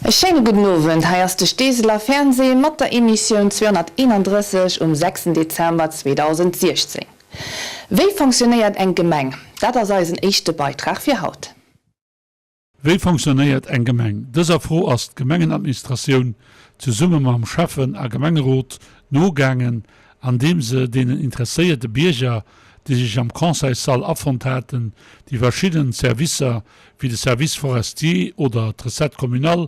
E schéine gudden Owend, hei ass de Steeseler Fernseh mat der Emissioun 231 um 6 Dezember 2016. Wéi fonctionnéiert eng Gemeng? Dat ass eisen éischte Beitrag fir haut. Wéi fonctionnéiert eng Gemeng? Dëser Fro ass d'Gemengenadministratioun zesumme mam Schäffen a Gemengerot nogaangen, andeem se deenen interesséierte Bierger, déi sech am Conseilssall afonnt haten, déi verschidden Servicer wéi de Service forestier oder d'Recette communale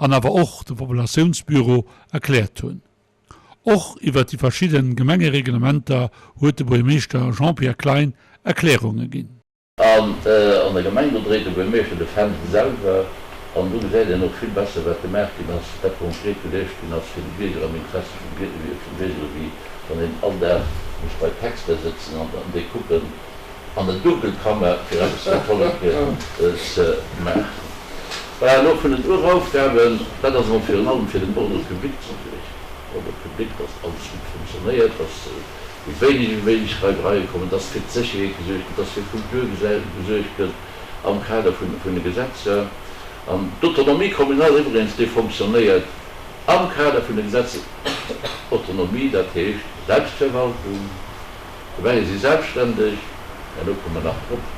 an awer och de Populatiounsbüro erkläert hunn. Och iwwert déi verschidde Gemengereglementer huet de Buergermeeschter Jean-Pierre Klein Erklärunge ginn. An an der Gemeng, do dréit de Buergermeeschter de Fändel selwer an do gesäit een och vill besser, wat gemaach ginn ass, wat konkret geleescht ginn ass fir de Bierger, am Interesse vum Bierger, ewéi wann een all Dag muss bei Texter sëtzen an déi kucken an der Dunkelkammer, fir eppes fir d'Vollek ze maachen. Voilà, elo vun den Uraufgaben, dat ass emol virun allem fir den Ordre public ze suergen, Ordre public, dass alles gutt funktionéiert, dass. Esou wéineg wéi méiglech Reiwereie kommen, dass fir d'Sécherheet gesuergt gëtt, dass fir Kultur gesuergt gëtt am Kader vun de Gesetzer. An d'Autonomie communale iwwregens, déi fonctionnéiert am Kader vun de Gesetzer. Autonomie, dat heescht Selbstverwaltung. D'Gemenge si selbstständeg, herno komme mer nach drop,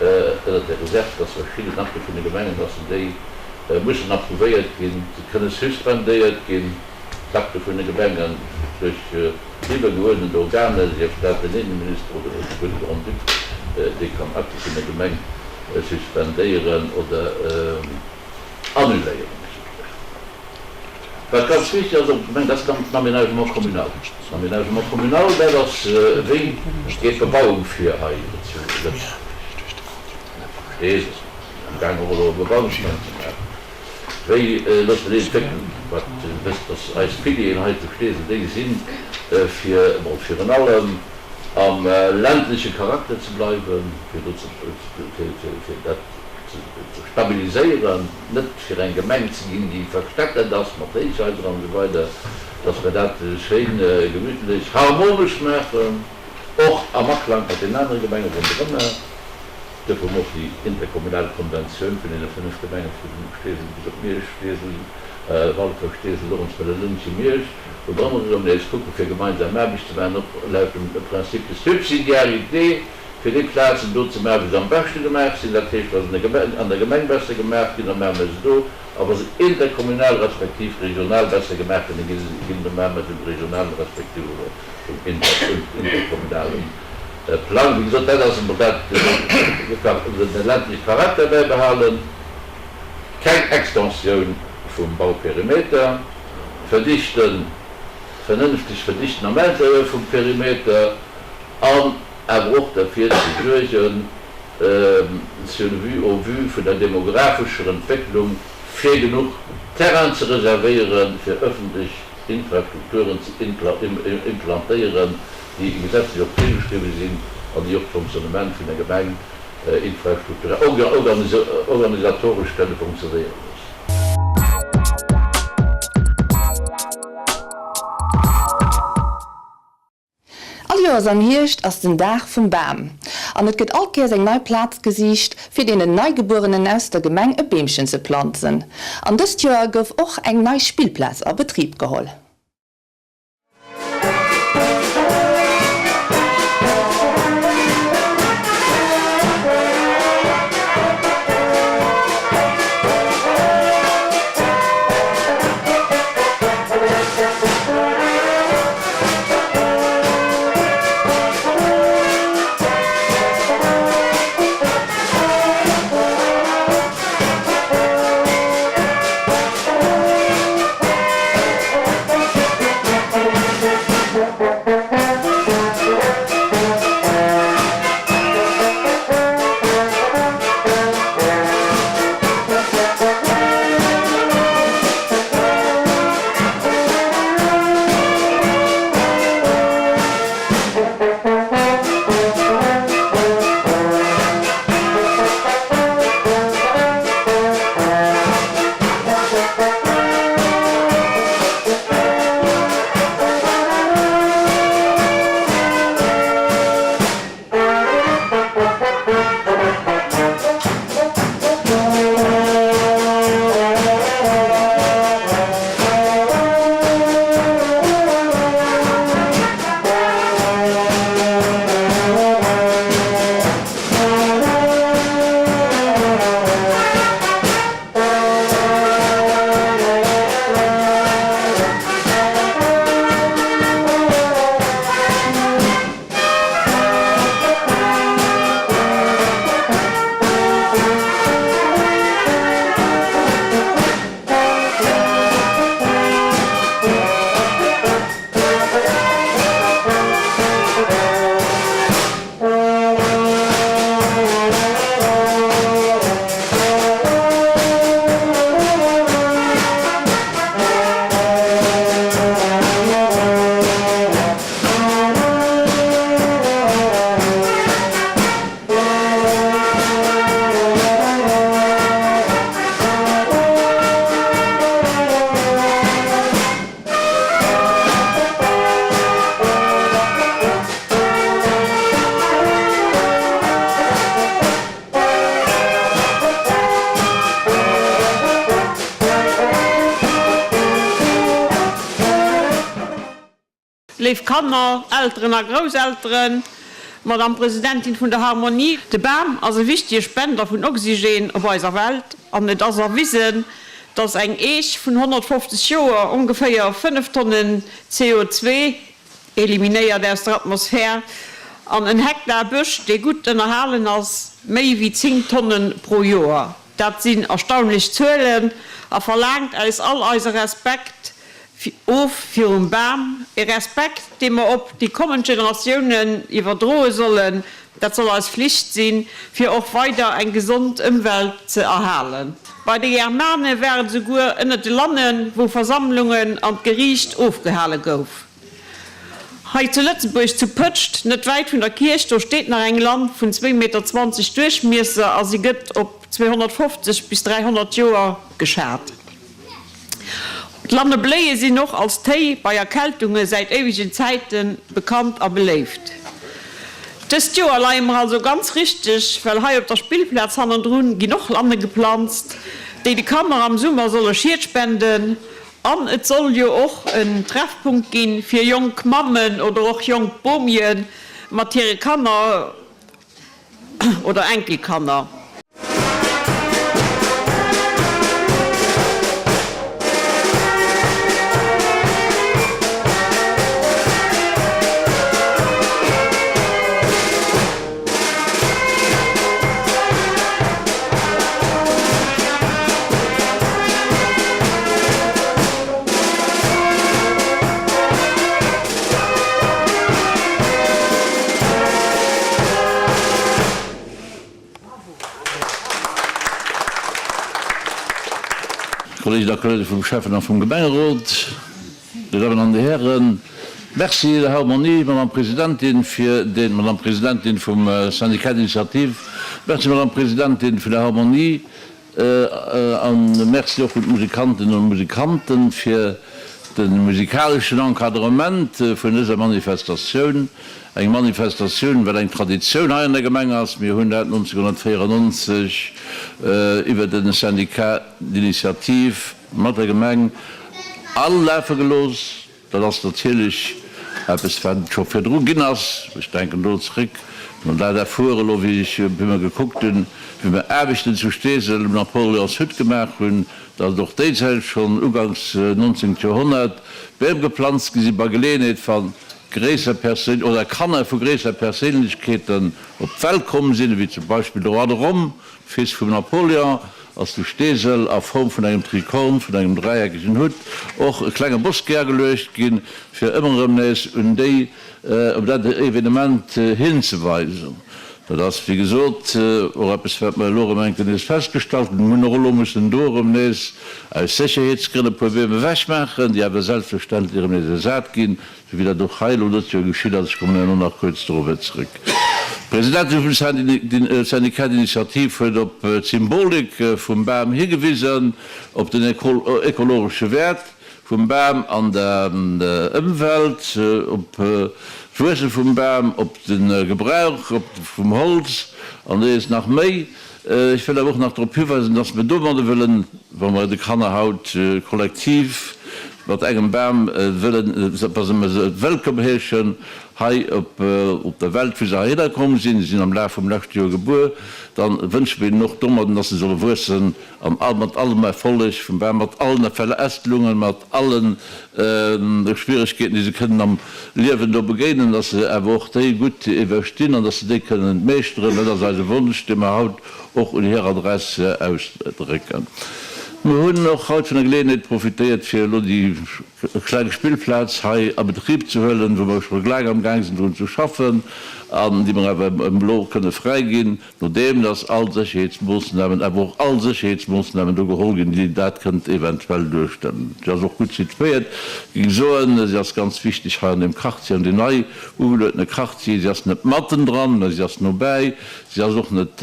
ënnert der Reserve, dass verschidden Akte vun de Gemengen, dass déi mussen approuvéiert ginn, se kënne suspendéiert ginn. D'Akte vun de Gemengen duerch iwwergeuerdent Organer, sief dat den Innenminister oder esouguer de Grand-Duc, dee kann Akte vun der Gemeng suspendéieren oder annuléieren esouguer. Wat ganz wichteg ass op der Gemeng, dat ass d'Aménagement communal. D'Aménagement communal, dat ass, wéi geet d'Bebauung vir hei zu Lëtzebuerg. Steesel ass amgaang och elo e Bebauungsplang ze maachen. Wéi loosse mer déi entwéckelen? Wat Dir wësst, dass eis Pilieren hei zu Steesel déi sinn, fir emol virun allem am ländleche Charakter ze bleiwen, fir do ze, fir dat ze stabiliséieren, net fir eng Gemeng ze ginn, déi verstädtert ass mat Héichhaiser an esou weider, dass mer dat schéin gemütlech, harmonesch maachen, och am Aklang mat den anere Gemenge ronderëmmer. Duerfir hu mer och déi interkommunal Konventioun vun deene 5 Gemenge vu Steesel bis op Miersch, Steesel, Walfer, Steesel, Lorentzweiler, Lëntgen, Miersch, wou mer ëmmer erëm nees kucke fir gemeinsam Aarbecht ze maachen, och laut dem Principe de subsidiarité, fir déi Plazen do ze maachen, wou se am beschte gemaach sinn. Dat heescht, wa se an der Gemeng besser gemaach ginn, da maache mer se do, a wa se interkommunal respektiv regional besser gemaach ginn, da ginn, da maache mer se um regionalen respektiv um interkommunalen Plang. Wéi gesot, dat ass emol dat, de ländleche Charakter bäibehalen, keng Extensioun vum Bauperimeter, verdichten, vernënfteg verdichten am Intérieur vum Perimeter an awer och derfir ze suergen, sur le vue, au vu vun der demographescher Entwécklung, fir genuch Terrain ze reservéieren, fir öffentlech Infrastrukturen ze implantéieren, déi gesetzlech och virgeschriwwen sinn an déi och d'Fonctionnement vun der Gemeng infrastrukturell, organisatoresch kënne fonctionnéiere loossen. All Joers am Hierscht ass den Dag vum Bam an et gëtt all Kéiers eng nei Plaz gesicht fir deenen Neigebuerenen aus der Gemeng e Beemchen ze planzen. An dëst Joer gouf och eng nei Spillplaz a Betrib geholl. Léif Kanner, Elteren a Grousselteren, Madame Presidentin vun der Harmonie. De Bam ass e wichtege Spender vun Oxygène op eiser Welt an et ass erwisen, dass eng Eech vun 150 Joer ongeféier 5 Tonnen CO2 eliminéiert aus der Atmosphär an en Hektar Bësch, dee gutt ënnerhalen ass, méi wéi 10 Tonne pro Joer. Dat sinn erstaunlech Zuelen a verlaangt eis all eise Respekt of virum Bam, e Respekt, dee mer op déi kommend Generatiounen iwwerdroe sollen. Dat soll eis Flicht sinn, fir och weider eng gesond Ëmwelt ze erhalen. Bei de Germane war et esouguer ënnert de Lannen, wou Versammlungen an d'Geriicht ofgehale gouf. Hei zu Lëtzebuerg, zu Pëtscht, net wäit vun der Kierch, do steet nach eng Lann vun zwéi Meter 20 Duerchmiesser a si gëtt op 250 bis 300 Joer geschat. D'Lannebléie sinn och als Téi bei Erkältunge säit éiwegen Zäite bekannt a beléift. Dëst Joer leie mer also ganz richteg, well hei op der Spillplaz hannendrun ginn och Lanne geplanzt, déi de Kanner am Summer solle Schied spenden. An et soll jo och en Treffpunkt ginn fir jonk Mammen oder och jonk Bomie mat hire Kanner oder Enkelkanner. Kolleeginnen a Kollege vum Schäffen a vum Gemengerot, Dir Dammen an Dir Hären, Merci der Harmonie, Madame Presidentin, fir den, Madame Presidentin vum Syndicat d'initiative, Merci, Madame Presidentin vun der Harmonie, a Merci och un d'Musikanten an Musikanten fir de musikaleschen Encadrement vun dëser Manifestatioun. Eng Manifestatioun, wat eng Traditioun hei an der Gemeng ass. Mir hunn dat 1994 iwwer de Syndicat d'initiative mat der Gemeng alafe gelooss. Dat ass natierlech eppes, wat et scho virdru ginn ass. Ech denken do zréck, no dat erfuer elo, wéi ech, wéi mer gekuckt hunn, wéi mer Aarbechten zu Steesel um Napoleonshütt gemaach hunn, datt och déi Zäit schonn, uganks 19. Joerhonnert, Beem geplanzt gi sinn, bei Geleeënheet wa gréisser Perséin oder Kanner vu gréisser Perséinlechkeeten op d'Welt komm sinn, ewéi zum Beispill de Roi de Rome, Fils vum Napoleon, ass de Steesel a Form vun engem Trikorn, vun engem dräieckegen Hutt, och e klenge Bosquet ageluecht ginn, fir ëmmer erëm nees un déi, op dat Evenement hinzeweisen. Dat ass, wéi gesot, och eppes, wat mer elo erëm eng Kéier nees festgestallt hunn. Mir hunn och elo mussen do erëm nees aus Sécherheetsgrënn e puer Beem ewechmaachen, déi awer selbstverständlech erëm nees ersat ginn. Sou wéi dat och hei elo dëst Joer geschitt ass. Ech kommen herno nach kuerz dorobber zrëck. D'Presidentin vum Syndicat d'initiative huet op d'Symbolik vum Bam higewisen, op den ökologesche Wäert vum Bam an der Ëmwelt, op d'Wuesse vum Bam, op de Gebrauch vum Holz an dees nach méi. Ech wëll awer och nach drop hiweisen, dass mir domadde wëllen, wa mer de Kanner haut kollektiv mat engem Bam wëllen, dass mer se wëllkomm heeschen hei op der Welt, wou se heihinner komm sinn, si sinn am Laf vum leschte Joer gebuer, da wënsche mir hinnen och domadden, dass se solle wuessen an mat allem Erfolleg vum Bam, mat allen Verästelungen, mat alle Schwieregkeeten, déi se kënnen am Liewen do begéinen, dass se awer och déi gutt iwwerstinn an dass se déi kënnen meeschteren. Dat ass eise Wonsch, dee mer haut och un hir Adress ausdrécken. Mer hunn och haut vun der Geleeënheet profitéiert, fir elo déi kleng Spillplaz hei a Betrib ze huelen, wou mer scho laang amgaang sinn drun ze schaffen an déi mer awer elo kënne fräiginn. Nodeem dass all Sécherheetsmoossnamen, awer och all Sécherheetsmoossnamen do geholl ginn, déi dat kënnt eventuell duerstellen. Si ass och gutt situéiert, géing ech soen. Si ass ganz wichteg hei an deem Quartier, an deem nei ugeluetene Quartier. Si ass net mattendran, mä si ass nobäi. Si ass och net,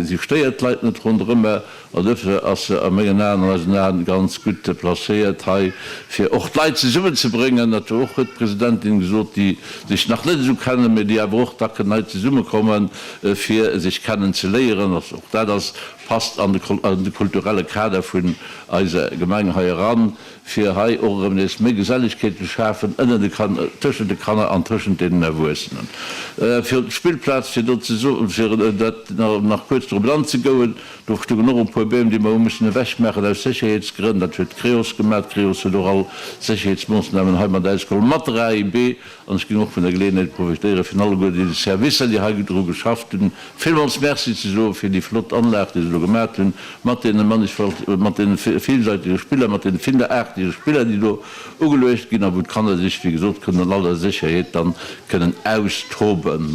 si stéiert d'Leit net ronderëmmer. An duerfir ass se a mengen Aen, an eisen Aen, ganz gutt placéiert hei, fir och d'Leit zesummenzebréngen. Dat och, huet d'Presidentin gesot, déi sech nach net esou kennen, mä déi awer och da kënnen hei zesummekommen, fir sech kennen ze léieren. Och dat ass. passt an de kulturelle Kader vun eiser Gemeng hei eran, fir hei och erëm nees méi Gesellegkeet ze schafen ënner de Kanner, tëschent de Kanner an tëschent deenen Erwuessenen. Fir op d'Spillplaz, fir do ze soen, fir dat nach kuerz drop anzegouen, do stungen och e puer Beem, déi mer hu mussen ewechmaachen aus Sécherheetsgrënn. Dat huet d'Creos gemaach. D'Creos huet och all Sécherheetsmoossnamen hei mat ausgeholl, mat der AIB. An ech géing och vun der Geleeënheet profitéieren, fir alleguer deene Servicer, déi hei dru geschafft hunn, villmools Merci ze soen fir déi flott Anlag, déi se do gemat hunn, mat deene mannigfalt, mat deene villseitege Spiller, mat deene villeraartege Spiller, déi do ugeluecht ginn a wou d'Kanner sech, wéi gesot, kënnen an aller Sécherheet dann kënnen austoben.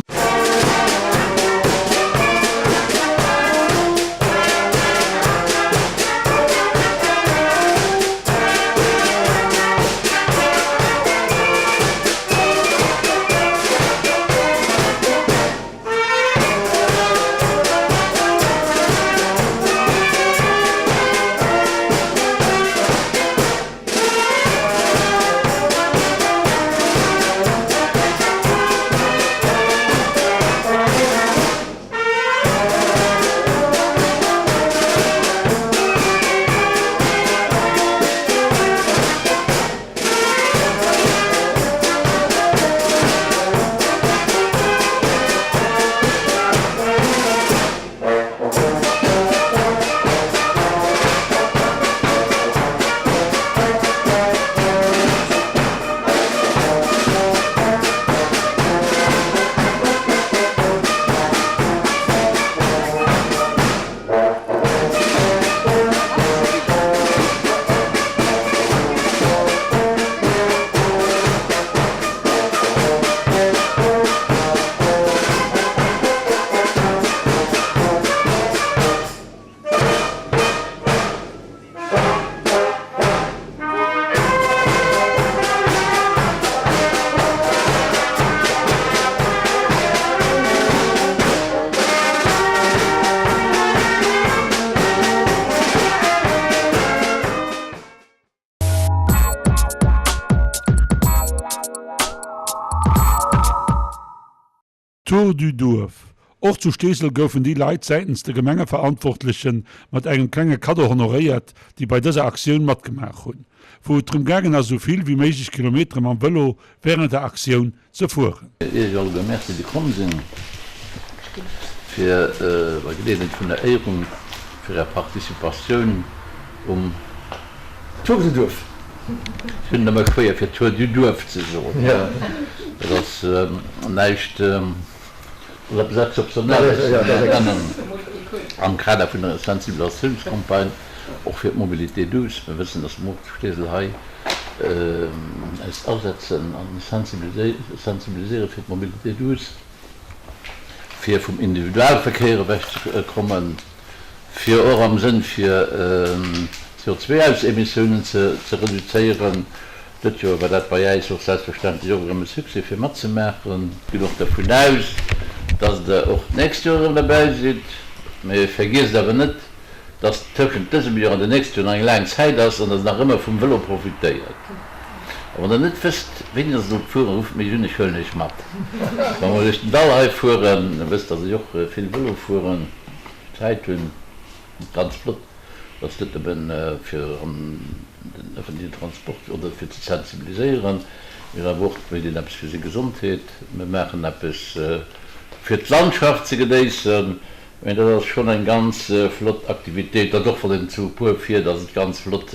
Tour du Duerf. Och zu Steesel goufen déi Leit säitens de Gemengeverantwortleche mat engem klenge Kaddo honoréiert, déi bei dëser Aktioun matgemaach hunn, wou et drëm gaangen ass, esou vill wéi méiglech Kilometere mam Vëlo wärend der Aktioun ze fueren. Iech alleguer Merci déi komm sinn fir bei Geleeënheet vun der Éierung fir är Participatioun um Tour du Duerf. Ech hunn et ëmmer schwéier fir Tour du Duerf ze soen. Dat ass näischt, dat ass eppes Exzeptionelles am Kader vun der Sensibilisatiounscampagne och fir d'Mobilité douce. Mir wëssen, datt mer och zu Steesel hei eis asetzen a sensibiliséiere fir d'Mobilité douce, fir vum Individualverkéier ewech ze kommen, fir och am Sënn fir d'CO2-Emissiounen ze reduzéieren. Dëtt Joer war dat bei äis och selbstverständlech och erëm e Succès fir matzemaachen. Ginn och dervun aus, dass der och d'nächst Joer erëm derbäi sidd. Mee vergiesst awer net, dass tëschent dësem Joer an dem nächste Joer nach eng laang Zäit ass an dass der nach ëmmer vum Vëlo profitéiert. A wann der net wësst, wéini dass der sollt fueren, rufft mech un, ech huelen iech mat. Wa mer duerch den Dall hei fueren, der wësst, dass ech och vill Vëlo fueren, Zäit hunn, ganz flott. Ass net nëmmen fir an den öffentlichen Transport oder fir ze sensibiliséieren, mee awer och mécht een eppes fir seng Gesondheet. Mir maachen eppes fir d'Landschaft ze genéissen. Mee dat ass schonn eng ganz flott Aktivitéit. Dat och wann een zu e puer fiert, ass et ganz flott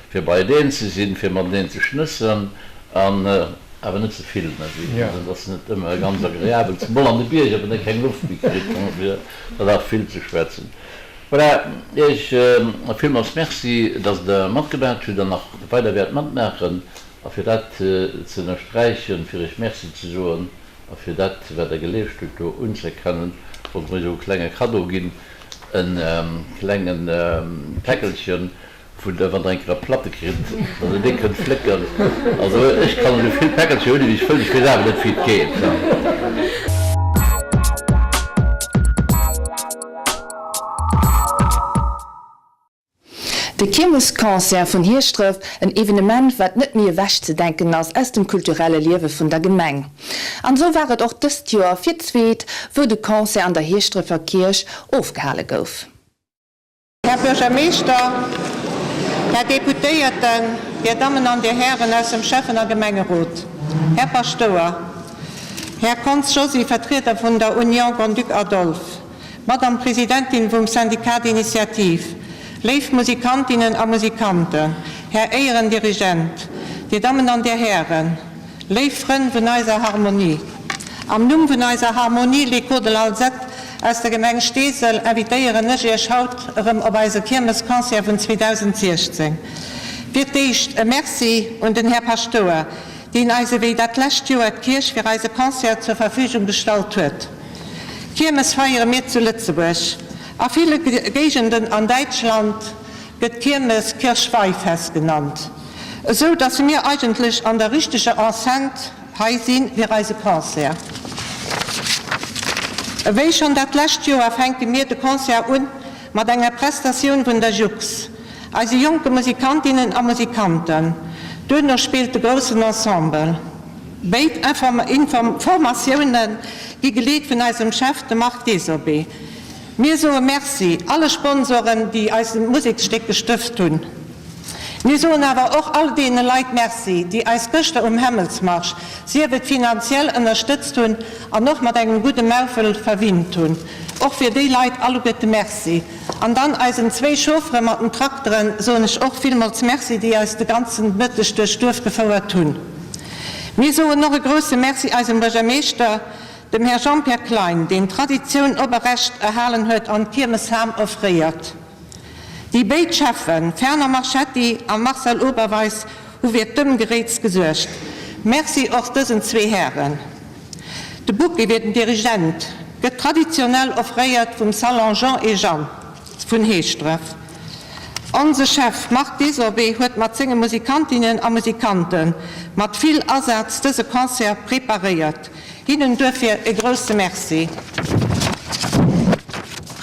fir beieneen ze sinn, fir mateneen ze schnëssen an awer net ze vill. Dat ass net ëmmer ganz agreabel, zemol an de Bierger, wann ee keng Loft méi kritt, fir dat awer vill ze schwätzen. Voilà, Iech villmools Merci, dass Der matgemaat hutt an nach weider wäert matmaachen. A fir dat ze ënnersträichen, fir Iech Merci ze soen a fir dat, wat Der geleescht hutt, do unzëerkennen, wollte mer Iech och e klenge Kaddo ginn, e klenge Päckelchen, wou Der, wann Der eng Kéier e Platte kritt, dass Der dee kënnt flécken. Also ech kann esou vill Päckelcher hunn, wéi ech wëll, ech weess awer net, wéi et geet. De Kiermesconcert vun Hierschtdref, en Evenement wat net méi ewech ze denken ass aus dem kulturelle Liewe vun der Gemeng. An esou war et och dëst Joer fir d'zweet, wou de Concert an der Hierschtdrefer Kierch ofgehale gouf. Här Buergermeeschter, Här Deputéierten, Dir Dammen an Dir Hären aus dem Schäffen a Gemengerot, Här Paschtouer, Här Kontz Josy, Vertrieder vun der Union Grand-Duc Adolphe, Madame Presidentin vum Syndicat d'initiative, léif Musikantinnen a Musikanten, Här Éierendirigent, Dir Dammen an Dir Hären, léif Frënn vun eiser Harmonie. Am Numm vun eiser Harmonie L'Echo de l'Alzette aus der Gemeng Steesel invitéieren ech Iech haut erëm op eise Kiermesconcert vun 2016. Fir d'éischt e Merci un den Här Paschtouer, deen eis ewéi dat lescht Joer d'Kierch fir eise Concert zur Verfügung gestallt huet. Kiermes feiere mir zu Lëtzebuerg. A ville Géigenden an Däitschland gëtt d'Kiermes Kirchweihfest genannt, esou dass mir eigentlech an der richteger Enceinte hei si fir eise Concert. Ewéi schonn dat lescht Joer fänke mir de Concert un mat enger Prestatioun vun der Jux, eise jonke Musikantinnen a Musikanten. Duerno spillt de groussen Ensemble. Béid Formatioune gi geleet vun eisem Chef, dem Marc Desorbé. Mir soe Merci alle Sponsoren, déi eis Museksstéck gestëft hunn. Mir soen awer och all deene Leit Merci, déi eis gëschter um Hämmelsmarsch, sief et finanziell ënnerstëtzt hunn an och mat engem gudde Maufel verwinnt hunn. Och fir déi Leit alleguerte Merci. An dann eisen zwéi Chauffere mat den Trakteren soen ech och villmools Merci, déi eis de ganzen Mëtteg duerch d'Duerf gefouert hunn. Mir soen och e grousse Merci eisem Buergermeeschter, dem Här Jean-Pierre Klein, deen d'Traditioun operecht erhalen huet an d'Kiermesham offréiert. Déi béid Schäffen, Fernand Marchetti a Marcel Oberweis, hu fir d'Ëmgeréits gesuergt. Merci och dësen zwee Hären. De Bouquet fir den Dirigent gëtt traditionell offréiert vum Salon Jean et Jeanne vun Heeschdref. Onse Chef Marc Desorbé huet mat senge Musikantinnen a Musikanten mat vill Asaz dëse Concert preparéiert. Hinnen duerfir e grousse Merci.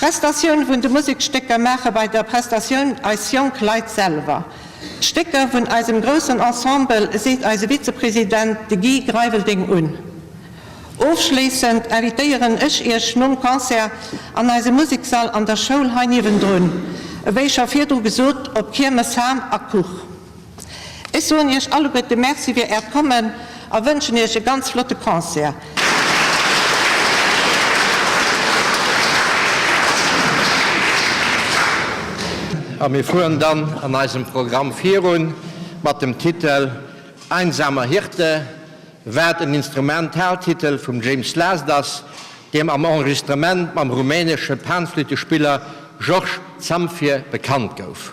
D'Prestatioun vun de Musekstécker maache bei der Prestatioun eis jonk Leit selwer. D'Stécker vun eisem groussen Ensemble seet eise Vizepresident, de Guy Greiveldeng un. Ofschléissend invitéieren ech Iech nom Concert an eise Museksall an der Schoul hei niewendrun, ewéi scho virdru gesot, op Kiermes, Ham a Kuch. Ech soen Iech alleguerte Merci fir Äert Kommen a wënschen Iech e ganz flotte Concert. A mir fueren dann an eisem Programm virun mat dem Titel Einsamer Hirte, wat en Instrumentaltitel vum James Last ass, deem am Enregistrement mam rumänesche Panflüttespiller George Zamfir bekannt gouf.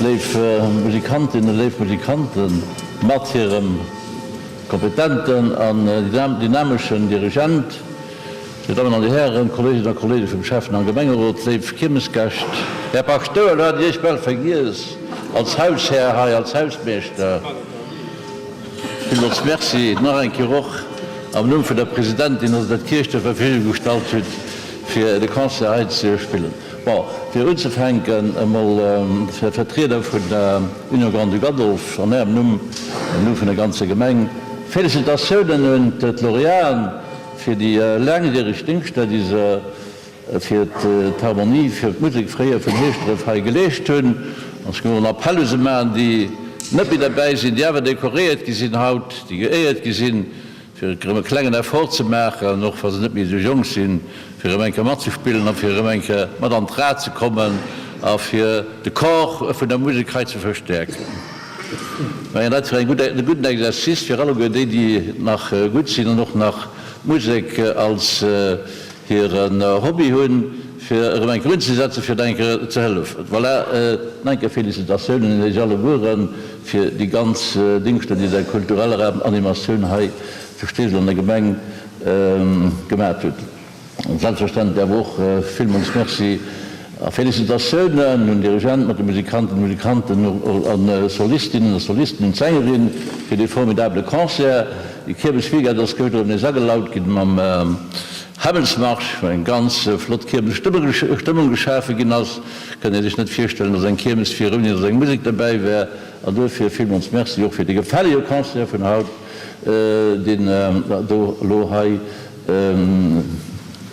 Léif Musikantinnen, léif Musikanten, mat hirem kompetenten an dynameschen Dirigent, Dir Dammen an Dir Hären, Kolleeginnen a Kolleege vum Schäffen a Gemengerot, léif Kiermesgäscht. Här Paschtouer, elo hat ech Iech bal vergiess, als Haushär hei, als Hausmeeschter. Villmools Merci nach eng Kéier och am Numm vun der Presidentin, dass Der d'Kierch zur Verfügung gestallt hutt, fir de Concert hei ze spillen. Bon, fir unzefänken emol fir d'Vertrieder vun der Union Grand-Duc Adolphe an Ärem Numm, am Numm vun der ganzer Gemeng, Félicitatiounen un d'Lauréaten fir déi laangjäreg Dingschter, déi se fir d'Harmonie, fir d'Musek fréier vun Heeschdref hei geleescht hunn. An ech géing och en Appell u se maachen, déi net méi derbäi sinn, déi awer dekoréiert gi sinn haut, déi geéiert gi sinn, fir erëm e klengen Effort ze maachen, och wa se net méi esou jonk sinn, fir erëm eng Kéier matzespillen a fir erëm eng Kéier mat an d'Rad ze kommen a fir de Corps vun der Musek hei ze verstäerken. Ech mengen, dat wär e gudden Exercice fir alleguer déi, déi nach gutt sinn an och nach d'Musek als hiren Hobby hunn, fir erëm eng Kéier unzesetzen, fir eng Kéier ze hëllefen. Voilà, nach eng Kéier Félicitatiounen un Iech allegueren fir déi ganz Dingschter, déi Der kultureller Animatioun hei zu Steesel an der Gemeng gemat hutt. Selbstverständlech awer och villmools Merci a Félicitatiounen un Dirigent mat de Musikanten, Musikanten a Solistinnen a Solisten, un d'Sängerin fir dee formidabele Concert. Déi Kiermesweekend ass gëschter erëm nees agelaut ginn mam Hämmelsmarsch, wou eng ganz flott Kiermesstëmmung geschafe ginn ass. Kënnt ee sech net virstellen, dass eng Kiermes wier, ouni dass eng Musek derbäi wär. An duerfir villmools Merci och fir dee gefällege Concert vun haut, deen do elo hei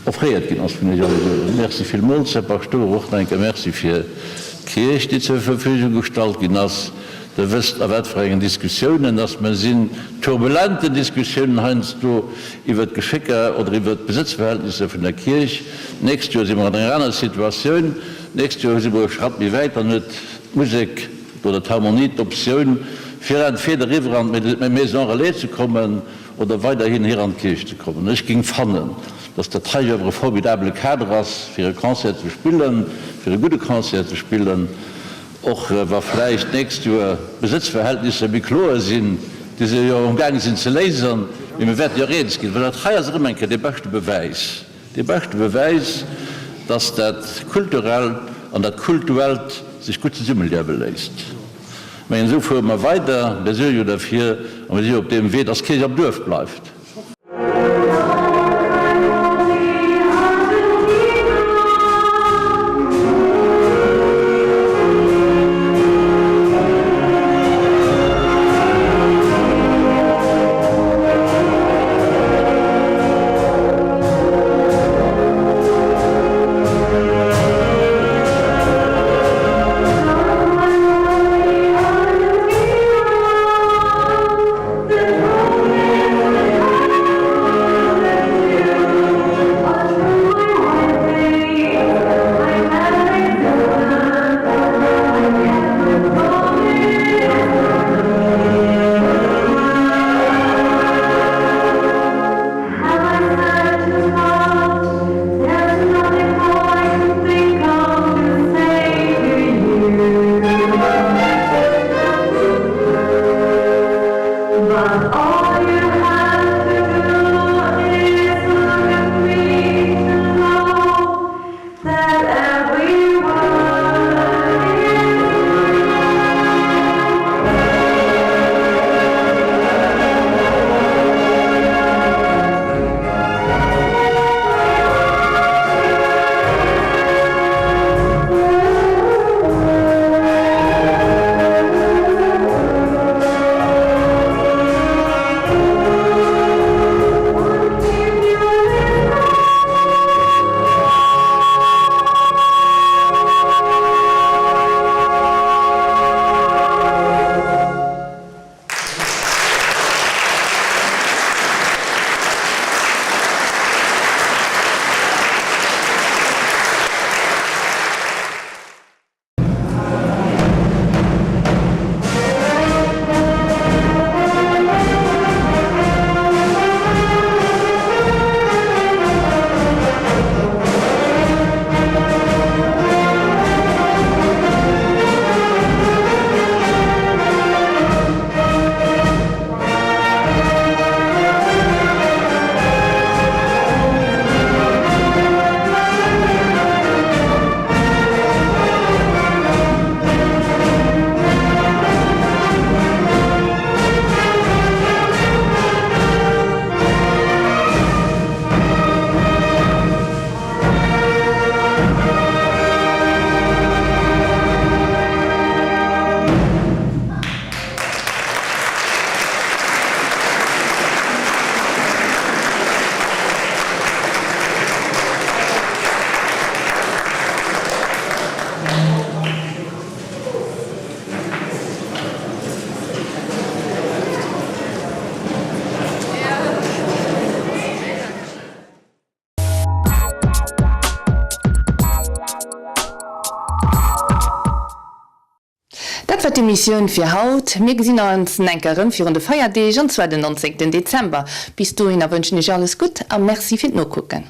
offréiert ginn ass vun Iech allegueren. Merci villmools, Här Paschtouer. Och nach eng Kéier Merci fir d'Kierch, déi zur Verfügung gestallt ginn ass. Der wësst, a wat fir engen Diskussiounen dass mer sinn, turbulenten Diskussiounen heiansdo iwwert d'Geschécker oder iwwert d'Besëtzverhältnisser vun der Kierch. D'nächst Joer si mer an enger anerer Situatioun. D'nächst Joer si mer e Schratt méi wäit, dann huet d'Musek oder d'Harmonie d'Optioun, fir entweder eriwwer an d'Maison relais ze kommen oder weiderhin hier an d'Kierch ze kommen. Ech géing fannen, dass dat hei awer e formidabele Kader ass, fir e Concert ze spillen, fir e gudde Concert ze spillen. Och wa vläicht d'nächst Joer d'Besëtzverhältnisser méi kloer sinn, déi se jo amgaange sinn ze léisen, mee mir wäerte jo och eens ginn, well dat hei ass erëm eng Kéier dee beschte Bewäis, dee beschte Bewäis, dass dat Kulturellt an dat Kultuellt sech gutt zesummeliewe léisst. Ech mengen, esou fuere mer weider. Mir suerge jo derfir a mir si jo op deem Wee, dass d'Kierch am Duerf bleift. Dat war d'Emissioun fir haut. Mir gesinn ons enker erëm virun de Feierdeeg, an zwar den 19 Dezember. Bis dohinner wënschen ech alles Gutt a Merci fir d'Nokucken.